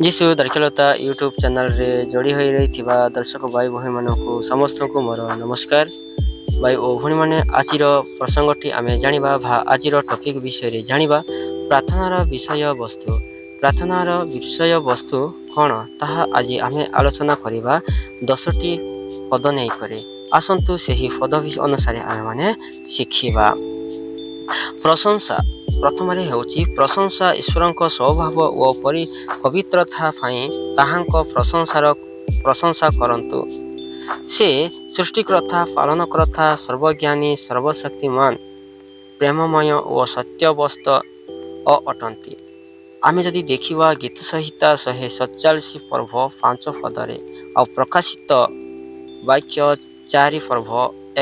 ଯୀଶୁ ଦାକ୍ଷଲତା ୟୁଟ୍ୟୁବ୍ ଚ୍ୟାନେଲରେ ଯୋଡ଼ି ହୋଇ ରହିଥିବା ଦର୍ଶକ ଭାଇ ଭଉଣୀମାନଙ୍କୁ ସମସ୍ତଙ୍କୁ ମୋର ନମସ୍କାର। ଭାଇ ଓ ଭଉଣୀମାନେ, ଆଜିର ପ୍ରସଙ୍ଗଟି ଆମେ ଜାଣିବା ବା ଆଜିର ଟପିକ୍ ବିଷୟରେ ଜାଣିବା, ପ୍ରାର୍ଥନାର ବିଷୟବସ୍ତୁ। ପ୍ରାର୍ଥନାର ବିଷୟବସ୍ତୁ କ'ଣ, ତାହା ଆଜି ଆମେ ଆଲୋଚନା କରିବା 10ଟି ପଦ ନେଇକରି। ଆସନ୍ତୁ, ସେହି ପଦ ଅନୁସାରେ ଆମେମାନେ ଶିଖିବା। ପ୍ରଶଂସା। ପ୍ରଥମରେ ହେଉଛି ପ୍ରଶଂସା। ଈଶ୍ୱରଙ୍କ ସ୍ୱଭାବ ଓ ପରି ପବିତ୍ରତା ପାଇଁ ତାହାଙ୍କ ପ୍ରଶଂସା କରନ୍ତୁ। ସେ ସୃଷ୍ଟିକର୍ତ୍ତା, ପାଳନକର୍ତ୍ତା, ସର୍ବଜ୍ଞାନୀ, ସର୍ବଶକ୍ତିମାନ, ପ୍ରେମମୟ ଓ ସତ୍ୟବସ୍ତ ଅଟନ୍ତି। ଆମେ ଯଦି ଦେଖିବା, ଗୀତ ସଂହିତା 147 ପର୍ବ 5 ପଦରେ ଆଉ ପ୍ରକାଶିତ ବାକ୍ୟ 4 ପର୍ବ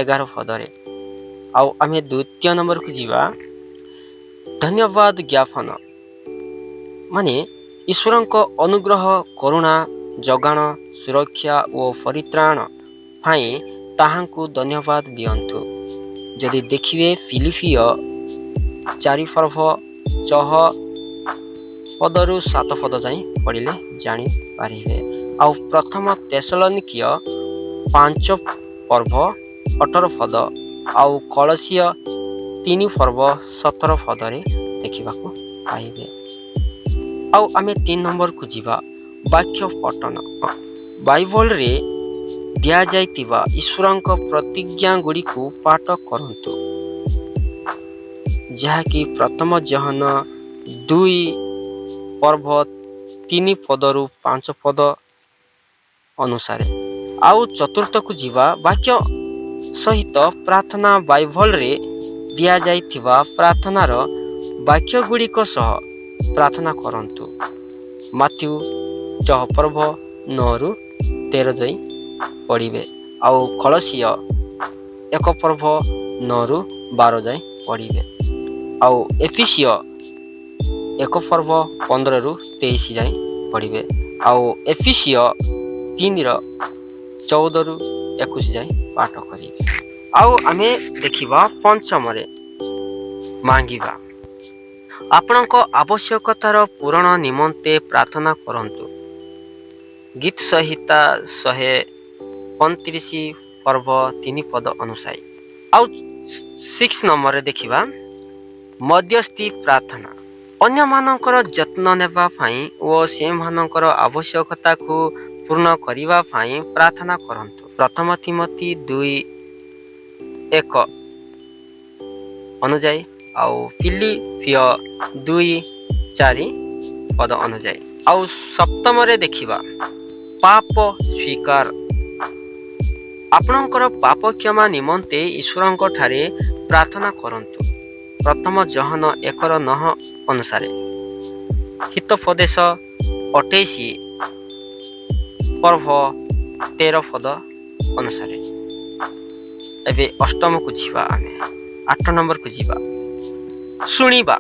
11 ପଦରେ। ଆଉ ଆମେ ଦ୍ୱିତୀୟ ନମ୍ବରକୁ ଯିବା, ଧନ୍ୟବାଦ ଜ୍ଞାପନ। ମାନେ ଈଶ୍ୱରଙ୍କ ଅନୁଗ୍ରହ, କରୁଣା, ଯୋଗାଣ, ସୁରକ୍ଷା ଓ ପରିତ୍ରାଣ ପାଇଁ ତାହାଙ୍କୁ ଧନ୍ୟବାଦ ଦିଅନ୍ତୁ। ଯଦି ଦେଖିବେ, ଫିଲିପିୟ 4 ପର୍ବ 6 ପଦରୁ 7 ପଦ ଯାଏଁ ପଢ଼ିଲେ ଜାଣିପାରିବେ। ଆଉ ପ୍ରଥମ ତେସଲନିକୀୟ 5 ପର୍ବ 18 ପଦ ଆଉ କଳସୀୟ 3 ପର୍ବ 17 ପଦରେ ଦେଖିବାକୁ ପାଇବେ। ଆଉ ଆମେ 3 ନମ୍ବରକୁ ଯିବା, ବାକ୍ୟ ପଠନ। ବାଇବଲରେ ଦିଆଯାଇଥିବା ଈଶ୍ୱରଙ୍କ ପ୍ରତିଜ୍ଞା ଗୁଡ଼ିକୁ ପାଠ କରନ୍ତୁ, ଯାହାକି ପ୍ରଥମ ଯୋହନ 2 ପର୍ବ 3 ପଦରୁ 5 ପଦ ଅନୁସାରେ। ଆଉ ଚତୁର୍ଥକୁ ଯିବା, ବାକ୍ୟ ସହିତ ପ୍ରାର୍ଥନା। ବାଇବଲରେ ଦିଆଯାଇଥିବା ପ୍ରାର୍ଥନାର ବାକ୍ୟ ଗୁଡ଼ିକ ସହ ପ୍ରାର୍ଥନା କରନ୍ତୁ। ମାଥ୍ୟୁ 6 ପର୍ବ 9ରୁ 13 ଯାଏଁ ପଢ଼ିବେ ଆଉ କଳସୀୟ 1 ପର୍ବ 9ରୁ 12 ଯାଏଁ ପଢ଼ିବେ ଆଉ ଏଫିସୀୟ 1 ପର୍ବ 15ରୁ 23 ଯାଏଁ ପଢ଼ିବେ ଆଉ ଏଫିସୀୟ 3ର 14ରୁ 21 ଯାଏଁ ପାଠ କରିବେ। ଆଉ ଆମେ ଦେଖିବା ପଞ୍ଚମରେ, ମାଗିବା। ଆପଣଙ୍କ ଆବଶ୍ୟକତାର ପୂରଣ ନିମନ୍ତେ ପ୍ରାର୍ଥନା କରନ୍ତୁ। ଗୀତ ସଂହିତା 135 ପର୍ବ 3 ପଦ ଅନୁସାରେ। ଆଉ ସିକ୍ସ ନମ୍ବରରେ ଦେଖିବା, ମଧ୍ୟସ୍ଥି ପ୍ରାର୍ଥନା। ଅନ୍ୟମାନଙ୍କର ଯତ୍ନ ନେବା ପାଇଁ ଓ ସେମାନଙ୍କର ଆବଶ୍ୟକତାକୁ ପୂର୍ଣ୍ଣ କରିବା ପାଇଁ ପ୍ରାର୍ଥନା କରନ୍ତୁ। ପ୍ରଥମ ତିମୋଥି 2:1 ଅନୁଯାୟୀ ଆଉ ଫିଲିପିୟ 2:4 ପଦ ଅନୁଯାୟୀ। ଆଉ ସପ୍ତମରେ ଦେଖିବା, ପାପ ସ୍ୱୀକାର। ଆପଣଙ୍କର ପାପ କ୍ଷମା ନିମନ୍ତେ ଈଶ୍ୱରଙ୍କ ଠାରେ ପ୍ରାର୍ଥନା କରନ୍ତୁ। ପ୍ରଥମ ଯୋହନ 1ର 9 ଅନୁସାରେ, ହିତୋପଦେଶ 28 ପର୍ବ 13 ପଦ ଅନୁସାରେ। ଏବେ ଅଷ୍ଟମକୁ ଯିବା ଆମେ, 8 ନମ୍ବରକୁ ଯିବା, ଶୁଣିବା।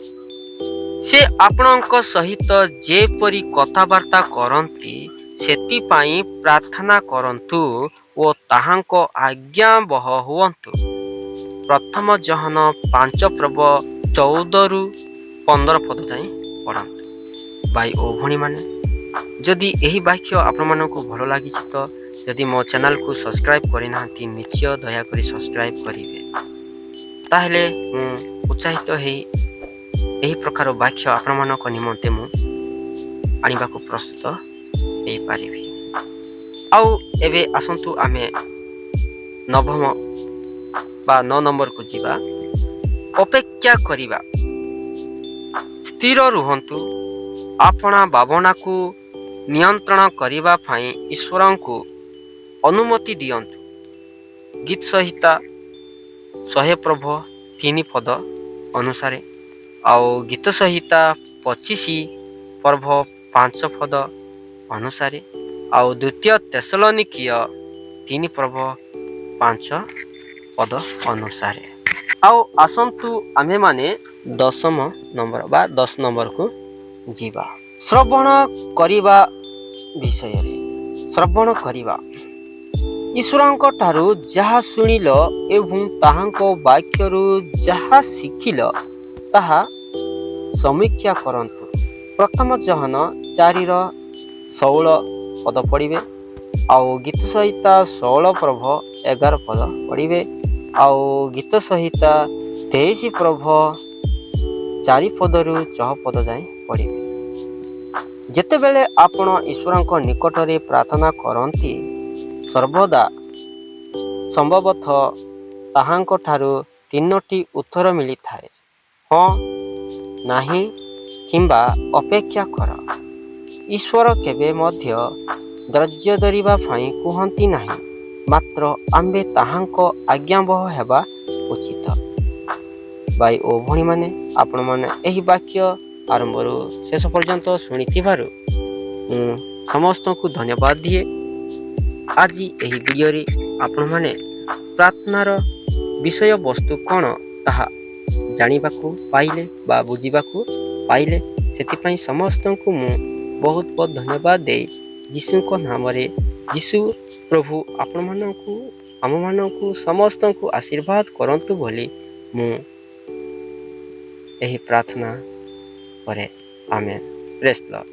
ସେ ଆପଣଙ୍କ ସହିତ ଯେପରି କଥାବାର୍ତ୍ତା କରନ୍ତି, ସେଥିପାଇଁ ପ୍ରାର୍ଥନା କରନ୍ତୁ ଓ ତାହାଙ୍କ ଆଜ୍ଞାବହ ହୁଅନ୍ତୁ। ପ୍ରଥମ ଯୋହନ 5 ପର୍ବ 14ରୁ 15 ପଦ ଯାଏଁ ପଢ଼ନ୍ତୁ। ଭାଇ ଓ ଭଉଣୀମାନେ, ଯଦି ଏହି ବାକ୍ୟ ଆପଣମାନଙ୍କୁ ଭଲ ଲାଗିଛି ତ ଯଦି ମୋ ଚ୍ୟାନେଲକୁ ସବସ୍କ୍ରାଇବ୍ କରିନାହାନ୍ତି, ନିଶ୍ଚୟ ଦୟାକରି ସବସ୍କ୍ରାଇବ୍ କରିବେ। ତାହେଲେ ମୁଁ ଉତ୍ସାହିତ ହେଇ ଏହି ପ୍ରକାର ବାକ୍ୟ ଆପଣମାନଙ୍କ ନିମନ୍ତେ ମୁଁ ଆଣିବାକୁ ପ୍ରସ୍ତୁତ ହେଇପାରିବି। ଆଉ ଏବେ ଆସନ୍ତୁ, ଆମେ ନବମ ବା 9 ନମ୍ବରକୁ ଯିବା, ଅପେକ୍ଷା କରିବା। ସ୍ଥିର ରୁହନ୍ତୁ। ଆପଣା ଭାବନାକୁ ନିୟନ୍ତ୍ରଣ କରିବା ପାଇଁ ଈଶ୍ୱରଙ୍କୁ ଅନୁମତି ଦିଅନ୍ତୁ। ଗୀତ ସଂହିତା 100 ପର୍ବ 3 ପଦ ଅନୁସାରେ ଆଉ ଗୀତ ସଂହିତା 25 ପର୍ବ 5 ପଦ ଅନୁସାରେ ଆଉ ଦ୍ୱିତୀୟ ତେସଲନିକୀୟ 3 ପର୍ବ 5 ପଦ ଅନୁସାରେ। ଆଉ ଆସନ୍ତୁ, ଆମ୍ଭେମାନେ ଦଶମ ନମ୍ବର ବା 10 ନମ୍ବରକୁ ଯିବା, ଶ୍ରବଣ କରିବା ବିଷୟରେ। ଶ୍ରବଣ କରିବା। ଈଶ୍ୱରଙ୍କ ଠାରୁ ଯାହା ଶୁଣିଲ ଏବଂ ତାହାଙ୍କ ବାକ୍ୟରୁ ଯାହା ଶିଖିଲ, ତାହା ସମୀକ୍ଷା କରନ୍ତୁ। ପ୍ରଥମ ଯୋହନ 4ର 16 ପଦ ପଢ଼ିବେ। ଆଉ ଗୀତ ସଂହିତା 16 ପର୍ବ 11 ପଦ ପଢ଼ିବେ। ଆଉ ଗୀତ ସଂହିତା 23 ପର୍ବ 4 ପଦରୁ 6 ପଦ ଯାଏଁ ପଢ଼ିବେ। ଯେତେବେଳେ ଆପଣ ଈଶ୍ୱରଙ୍କ ନିକଟରେ ପ୍ରାର୍ଥନା କରନ୍ତି, ସର୍ବଦା ସମ୍ଭବତଃ ତାହାଙ୍କଠାରୁ ତିନୋଟି ଉତ୍ତର ମିଳିଥାଏ: ହଁ, ନାହିଁ କିମ୍ବା ଅପେକ୍ଷା କର। ଈଶ୍ୱର କେବେ ମଧ୍ୟ ଧୈର୍ଯ୍ୟ ଧରିବା ପାଇଁ କୁହନ୍ତି ନାହିଁ, ମାତ୍ର ଆମ୍ଭେ ତାହାଙ୍କ ଆଜ୍ଞାବହ ହେବା ଉଚିତ। ଭାଇ ଓ ଭଉଣୀମାନେ, ଆପଣମାନେ ଏହି ବାକ୍ୟ ଆରମ୍ଭରୁ ଶେଷ ପର୍ଯ୍ୟନ୍ତ ଶୁଣିଥିବାରୁ ମୁଁ ସମସ୍ତଙ୍କୁ ଧନ୍ୟବାଦ ଦିଏ। ଆଜି ଏହି ଭିଡ଼ିଓରେ ଆପଣମାନେ ପ୍ରାର୍ଥନାର ବିଷୟବସ୍ତୁ କ'ଣ ତାହା ଜାଣିବାକୁ ପାଇଲେ ବା ବୁଝିବାକୁ ପାଇଲେ। ସେଥିପାଇଁ ସମସ୍ତଙ୍କୁ ମୁଁ ବହୁତ ବହୁତ ଧନ୍ୟବାଦ ଦେଇ ଯୀଶୁଙ୍କ ନାମରେ ଯୀଶୁ ପ୍ରଭୁ ଆପଣମାନଙ୍କୁ, ଆମମାନଙ୍କୁ ସମସ୍ତଙ୍କୁ ଆଶୀର୍ବାଦ କରନ୍ତୁ ବୋଲି ମୁଁ ଏହି ପ୍ରାର୍ଥନା କରେ। ଆମେନ୍। ପ୍ରେଜ୍ ଲର୍ଡ।